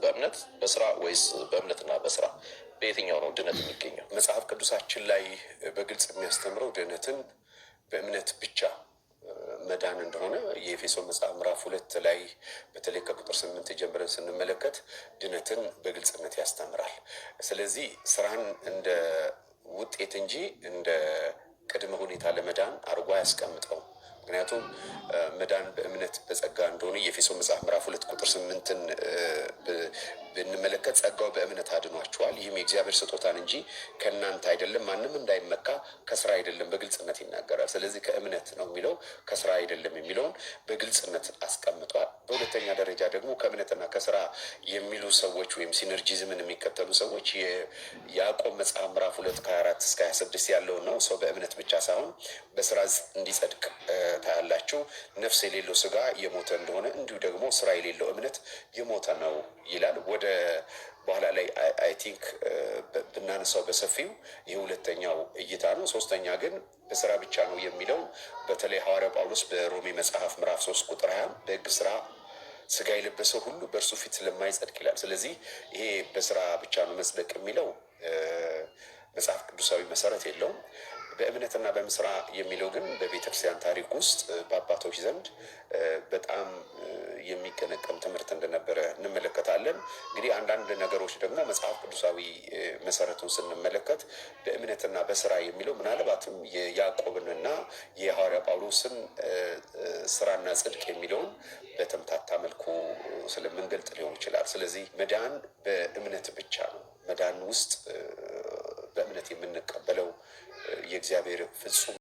በእምነት፣ በስራ ወይስ በእምነትና በስራ፣ በየትኛው ነው ድነት የሚገኘው? መጽሐፍ ቅዱሳችን ላይ በግልጽ የሚያስተምረው ድህነትን በእምነት ብቻ መዳን እንደሆነ የኤፌሶን መጽሐፍ ምዕራፍ 2 ላይ በተለይ ከቁጥር 8 ጀምረን ስንመለከት ድነትን በግልጽነት ያስተምራል። ስለዚህ ስራን እንደ ውጤት እንጂ እንደ ቅድመ ሁኔታ ለመዳን አድርጎ አያስቀምጠውም። ምክንያቱም መዳን በእምነት በጸጋ እንደሆነ የኤፌሶን መጽሐፍ ምዕራፍ 2 ቁጥር 8ን ብንመለከት ጸጋው በእምነት አድኗችኋል፣ ይህም የእግዚአብሔር ስጦታን እንጂ ከእናንተ አይደለም፣ ማንም እንዳይመካ ከስራ አይደለም በግልጽነት ይናገራል። ስለዚህ ከእምነት ነው የሚለው፣ ከስራ አይደለም የሚለውን በግልጽነት አስቀምጧል። በሁለተኛ ደረጃ ደግሞ ከእምነትና ከስራ የሚሉ ሰዎች ወይም synergism ን የሚከተሉ ሰዎች የያዕቆብ መጽሐፍ ምዕራፍ 2 ከ24 እስከ 26 ያለውን ነው። ሰው በእምነት ብቻ ሳይሆን በስራ እንዲጸድቅ ታያላችሁ። ነፍስ የሌለው ስጋ የሞተ እንደሆነ እንዲሁ ደግሞ ስራ የሌለው እምነት የሞተ ነው ይላል። ወደ በኋላ ላይ I think ብናነሳው በሰፊው ይህ ሁለተኛው እይታ ነው። ሶስተኛ ግን በስራ ብቻ ነው የሚለው በተለይ ሐዋርያው ጳውሎስ በሮሜ መጽሐፍ ምዕራፍ 3 ቁጥር 20 በሕግ ስራ ስጋ የለበሰው ሁሉ በእርሱ ፊት ስለማይጸድቅ ይላል። ስለዚህ ይሄ በስራ ብቻ ነው መጽደቅ የሚለው መጽሐፍ ቅዱሳዊ መሰረት የለውም። በእምነትና በምስራ የሚለው ግን በቤተክርስቲያን ታሪክ ውስጥ በአባቶች ዘንድ በጣም የሚቀነቀን ትምህርት እንደነበረ እንመለከታለን። እንግዲህ አንዳንድ ነገሮች ደግሞ መጽሐፍ ቅዱሳዊ መሰረቱን ስንመለከት በእምነትና በስራ የሚለው ምናልባትም የያዕቆብንና የሐዋርያ ጳውሎስን ስራና ጽድቅ የሚለውን በተምታታ መልኩ ስለምንገልጥ ሊሆን ይችላል። ስለዚህ መዳን በእምነት ብቻ ነው። መዳን ውስጥ በእምነት የምንቀበለው የእግዚአብሔር ፍጹም